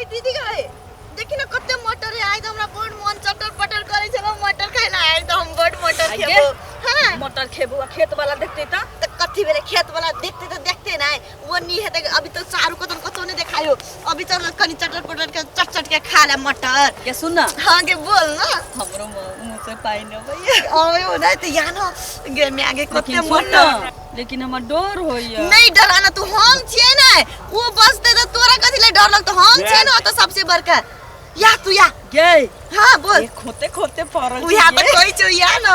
गई दीदी गई, देखी ना कते मटर है। आइ त हमरा बड़ मन चटर पटर करै छै मटर खाइ ला। आइ त हम बड़ मटर आइ गे। खेबो। हां, मटर खेबो आ खेत वाला देखते त त कथी भेलै? खेत वाला देखते त देखते नै वो नी हेतै। अभी त चारू कतन कतौ नै देखायो। अभी चल, कनी चटर पटर के चट चट के खा ले मटर। के सुन न। हाँ गे, बोल न। हमरो मुंह से पानि अबैया। अबे हो नै त या न गे म्या गे, कते लेकिन सुन मटर न, लेकिन हमर डर होइया। नहीं डरा ना तू, हम छियै ने। वो बसते त तोरा कथी ले डर लगतो? हम छियै ने ओतऽ सबसे बड़का। या तू या। गे। हाँ, बोल। ए, खोते खोते पड़ल उहा त छै। कहै छौ, या न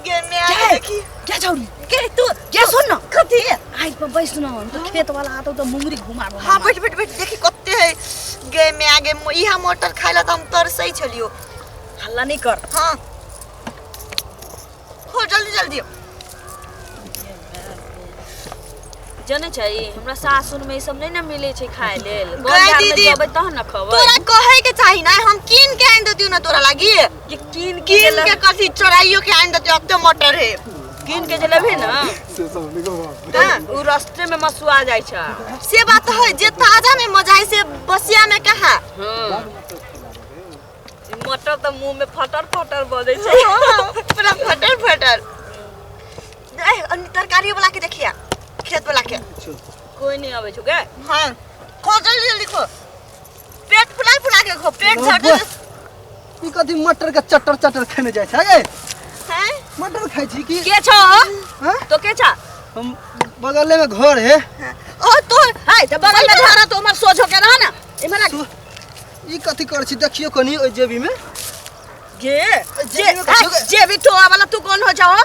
गे म्या गे। गे। देखी। क्या छौरी? गे तू। गे, सुन न। कथी? आइ पर बैस न त खेत वाला आतो त मुंगरी घुमाबो। हाँ, बैठ बैठ बैठ। देखी कते है गे म्या गे। इहा मटर खाइ ला त हम तरसै छलियो। हल्ला नहीं कर। हाँ, हो जल्दी जल्दी। जने छै हमरा सासुर में ई सब नहीं ने मिले छै खाए लेल। गै बाजार में दीदी, जेबै तहन ने खबै। तोरा कहे के चाही ना, हम कीन के आनि देतियौ ना तोरा लागी। ये कीन के कीन के कथी, चोराइयो के आनि देतियौ, अब तो मटर है। कीन के जे लेबही ना से सब निको। तऽ उ रस्ते में मसुआ जाइ छै। से बात है, जे ताजा में मजा है से बसिया में कहाँ। हाँ, ई मटर तऽ मुंह में फटर फटर बजै छै। पूरा फटर फटर। ए, अनि तरकारी वाला के देखिया, खेत वाला के। कोई नहीं अबै छौ गे। हाँ, खो, जल्दी जल्दी खो, पेट फुला फुला के खो, पेट झड़ वाह। ई कथी मटर के चटर चटर खेने जाइ छै गे? हैं? मटर खाइ छी की? के छौ? हाँ? तो के छा? हम बगले में घर है। ओ तो हाय, तऽ बगल में घर तो उमर सोझ होके रह ना, इमहर आ। ई कथी करै छी? देखियो कनी ओहि जेबी में। गे जे जेबी में कथी हाय, जेबी टोआ वाला तू कौन हो जाओ?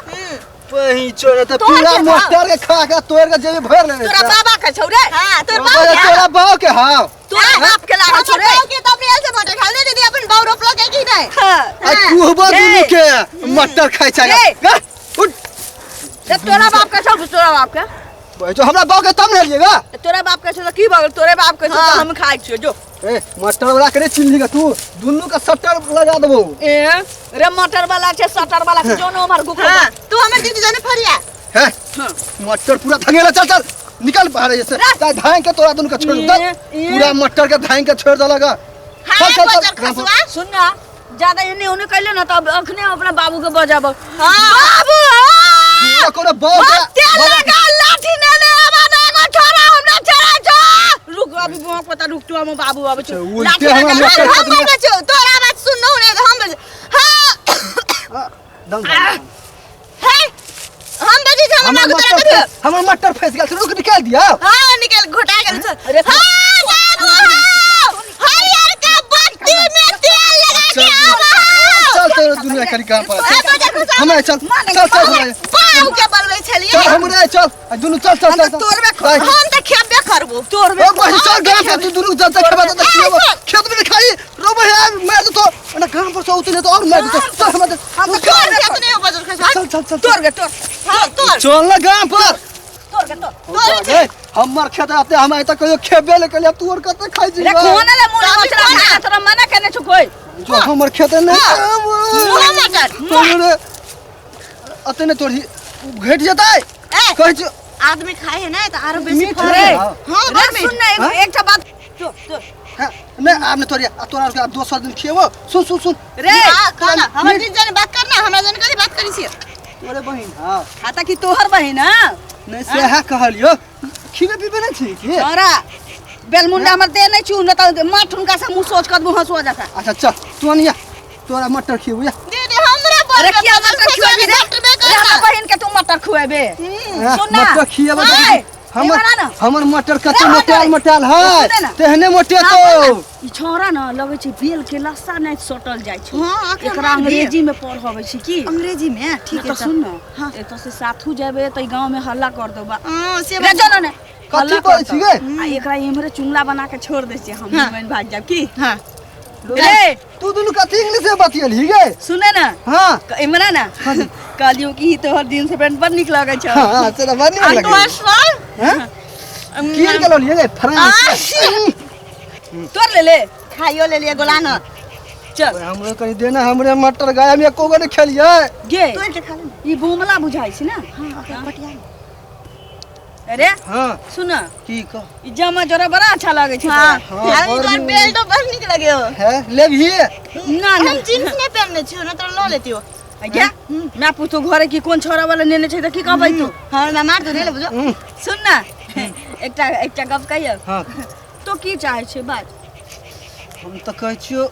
पही चोरे त तोहर पूरा के था? मटर के खा के तोड़ के जेबी भर लेने तोरा छै। बाबा के छौ रे? हाँ, तोर बाबा बाप के। तोरा बाप के। हाँ। तोरा बाप के लागल छौ रे? बाप के तब रियल से मटर खा ले दीदी, अपन बाप रोपलो के की नहीं? हाँ। आ कुहबा गे। दुनू के मटर खाइ छै। गे। गे, उठ। जब तोरा बाप के छौ, तोरा बाप के। जो हमरा बाप के तब ने लिएगा। तोरा बाप के छौ तऽ की भऽ गेल? तोरे बाप के छौ तऽ हाँ। हम खाइ छियौ, जो। ए, मटर वाला के नहीं चिन्ही तू, दुनू का सटर लगा देबो। ए रे, मटर वाला छै, सटर वाला छै, जो न उमर गुखो। हाँ, तू हमर दीदी जाने फरिया। है मटर पूरा धंगेला। चल चल, निकल बाहर ऐसे ताई धान के तोरा दुनू के छोड़ दे। ए, ए। पूरा मटर के धान के छोड़ देलक। हाँ। चल चल बजर चल। खसुआ। सुन ना, ज्यादा एने ओने कैले ना तब अखने अपना बाबू के बजाबो। हाँ। बाबू! पूरा कोनो बाप के तेल लगा, लाठी ने ले आबा ना, एगो छोरा हमरा छोरा छो। रुक, अभी बुआ पता, रुक तू, हम बाबू आबै छौ। अच्छा, लाठी उल्टे हमरा लगा। मटर हम बोलै छौ, तोरा बात सुनौ ने तऽ हम बजै। हाँ। दम दम। हे, हम बजै छी, हमर हमर बाबू तोरा मटर कथी? हमर मटर फंस गेल, रुक, निकाल दिया। हाँ, निकल, घोटा गेल छौ। अरे, हाँ बाबू, हाँ हरियर का बत्ती में तेल लगा के आवा। चल, तोरा दुनिया करी काम पर। ए, बजर खसुआ। हमरा चल चल चल, हमरा बाबू के बोलबै छलियै। चल, हमरा चल, आ दुनू चल चल चल। तोरबे। चल। हम तऽ खेबे करबो। तोरबे। ओ बहिन, चल गाम पर। तू दुनू चल चल, खेबा त खियाबो, खेत में खाई रोबे है, मार दे तो ना गाम पर से उतने तो और मार दे तो। चल, हमरा दे। हम तोर खेत नहि हो बजर खसुआ। चल चल चल। तोर गे, तोर। हाँ, तोर। चल ना गाम पर। तोर गे, तोर। तोर। ए, हमर खेत आते, हम आइ तक कहियो खेबे ले कलिया, तू और कते खाइ छी? रे, खोना ले मुंह तभी मचरा खोना। खा, तोरा मना केने छौ कोई? जो हमर खेत नहीं। मुँह मटर। तोरे अते ने तोरी घट जेतै। ए, कहै छी। आदमी खाए है ना तऽ आरो बेसी मीठ फरै। है। हाँ, रे बड़ मीठ। सुन ना, हाँ? एकटा बात तो तो। हाँ, नहीं आब नहीं तोरी, आ तोरा आब दोसर दिन खिएबो। सुन सुन सुन। रे। हाँ, खा ना। हमर मीठ। दीदी जाने बात करना, हमरा जाने कथी बात करै छियै? तोरे बहिन। हाँ। खाता की तोहर बहिन? हाँ। नहीं, सएह कहलियो, खिबे पीबे नहीं छी की? तोरा बेलमुंडा हमर दे नहीं छु न त माथ हुनका से मुंह सोच कर मुंह हंसुआ जाता। अच्छा चल, तू अनिया, तोरा मटर खिएबो या। दीदी, हमरा बोल। अरे, किया मटर खुएबी रे? रे, हमरा बहिन के तू मटर खुएबे? हाँ, सुन ना। मटर खिएबो। आय, हमर इमहर आ ना। हमर मटर कते रे, मोटाल हट। मोटाल है। सुने ना। तेहने मोटे तो ई छौड़ा न लगै छै बेल के लस्सा नहि सटल जाइ छै। हाँ, अखन एकरा मार दिए। अंग्रेजी में पढ़बै छै की? अंग्रेजी में ठीक ठीक है। है, सुन न। हाँ। एतऽ से साथू जेबे तऽ ई गाँव में हल्ला कर देबा। हाँ, से रे बात। चलो ने। कथी हल्ला कहै कर छी गे? दो। आ एकरा इम्हरे चुंगला बना के छोड़ दै छियै, हम हाँ। बन भाग जाब की। हाँ। रे। तू दुनू कथी इंग्लिश में बतियलही गे? सुने ना। हाँ। इम्हरा ना, कहलियौ कि ई तोहर जींस पैंट बड़ नीक लगै छौ। हाँ, से तऽ बड़ नीक आ लगै। तोहर सर। हैं? कीन के ललियै गे फ्रांस? तोर ले ले। खाइयो ले लिए गोला न। चल। हमरो कहीं देना, हमरे मटर गाय हम एको गो नहीं खेलियै। गे। तोड़ के खा ले। ई बोमला बुझाइ छै ने? हाँ, ओकरा पटिया ले। अरे हाँ सुन की कह ई जामा जोड़ा बड़ा अच्छा लगे छै हाँ तोरा। हाँ, अभी बड़ तोहर नीक। बेल्टो बड़ नीक लगे हो है लेबही ना ना हम जींस नहीं पहनने छियो ना तो ल लेतियो क्या मैं पूछू घरे की कोन छोरा वाला नेने छै त की कहबै तू हाँ मैं मार दो नहीं लेबो जो हम्म, सुन ना एकटा एकटा गप कहियो हाँ तो की चाहे छै बाज हम तऽ कहै छियौ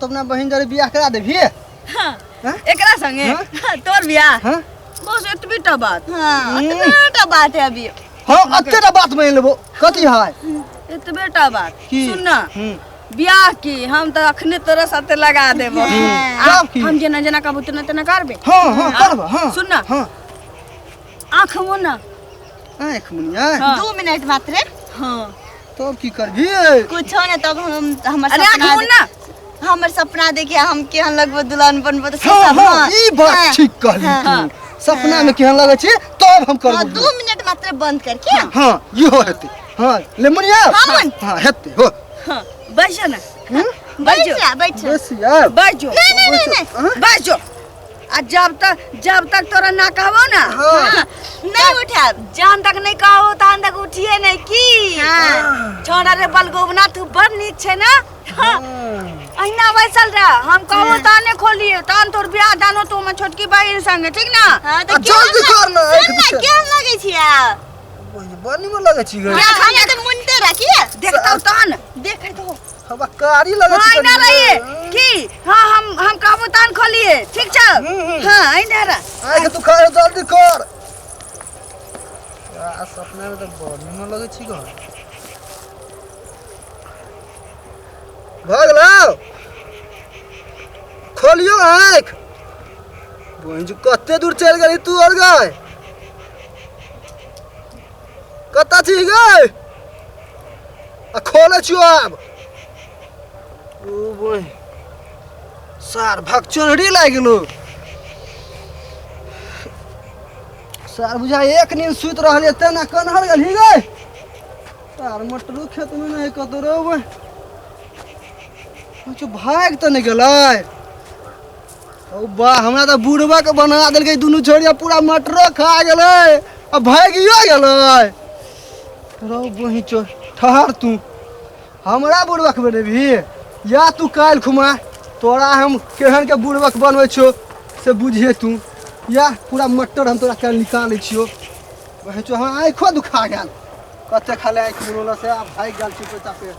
तब ना बहिन जरे बियाह करा देबही हाँ हाँ? एकरा संगे हाँ? हाँ, तोर बियाह हाँ बस एतबी टा बात हाँ इतना टा बात है अभी हाँ अते टा बात मान लेबो कथी है एतबे टा बात की सुन ना हम्म, बियाह की हम तऽ अखने तोरा साथे लगा देबो हाँ। तब की? हम जेना जेना कहबो तेना तेना करबे हाँ हाँ करब हाँ सुन ना। हाँ आँख मुन ना आँख मुनिया हाँ। 2 मिनट मात्र हाँ तब की करबही कुछो ने तब हम हमर अरे आँख सपना मुन ना हमर सपना देखे हम केहन लगबो दुल्हन बनबो तऽ से हाँ सब हाँ ई बात हाँ, ठीक कहली हाँ, तू सपना में केहन लगै छै तब हम हाँ, करबो 2 मिनट मात्र बंद करके हाँ इहो हेतै हाँ ले मुनिया हाँ, मुन। हाँ हेतै हो हाँ बैस ना बैठ बैजो जा बैठ जा। बेसी आब बैजो नहीं नहीं नहीं नहीं हाँ? बैजो आ जब तक तोरा ना कहबो ना हाँ। नहीं उठाब जहन तक नहीं कहबो तहन तक उठिए नहीं की हाँ। छोड़ा रे बलगोबना तू बड़ नीक छै ना हाँ, अहिना बैसल रह हम कहबो तहने खोलिए तहन तोर बियाह दान होतो हमर छोटकी बहिन संगे ठीक ना हाँ आ, जल्दी कर ना, सुन ना एक दूसरे। केहन लगै छी आ बड़ निमन लगै छी गै हाँ, हम तऽ मुनते रखिए देखतौ तहन देखे तो हमरा कारी लगै हाँ छी अहिना कनी। रहिए की हाँ हम कहबो तहन खोलिए ठीक छौ हम्म। हाँ अहिना रह आँख तू खा जल्दी कर आ सपना में तऽ बड़ निमन लगै छी गै भऽ गेलौ खोलियौ आँखि बहिन जी कते दूर चलि गेली तू और गए कतऽ छी गए आ खोलै छियौ आब ओ बहिन सार भगचोरी लागि गेलौ सार बुझा एक नींद सुति रहलियै तेना कन्हर गेलही गए सार मटरू खेतमे नहि कतौ रौ बहिन अच्छा भागि तऽ नहि गेलै ओ वाह हमरा तऽ बुढ़बा के बना देलकै दुनू छोड़िया पूरा मटरो खा गेलै आ भागियो गेलै रौ बहिन चो ठहर तू हमरा बुढ़बक बनेबही या तू काल्हि खुमा तोरा हम केहन के बुढ़बक बनबै छियौ से बुझिए तू या पूरा मटर हम तोरा काल्हि निकालै छियौ बहिन चो हमरा आँखिओ दुखा गेल कते खाली आँखि मुनौला से आब भागि गेल छी पैसा पे।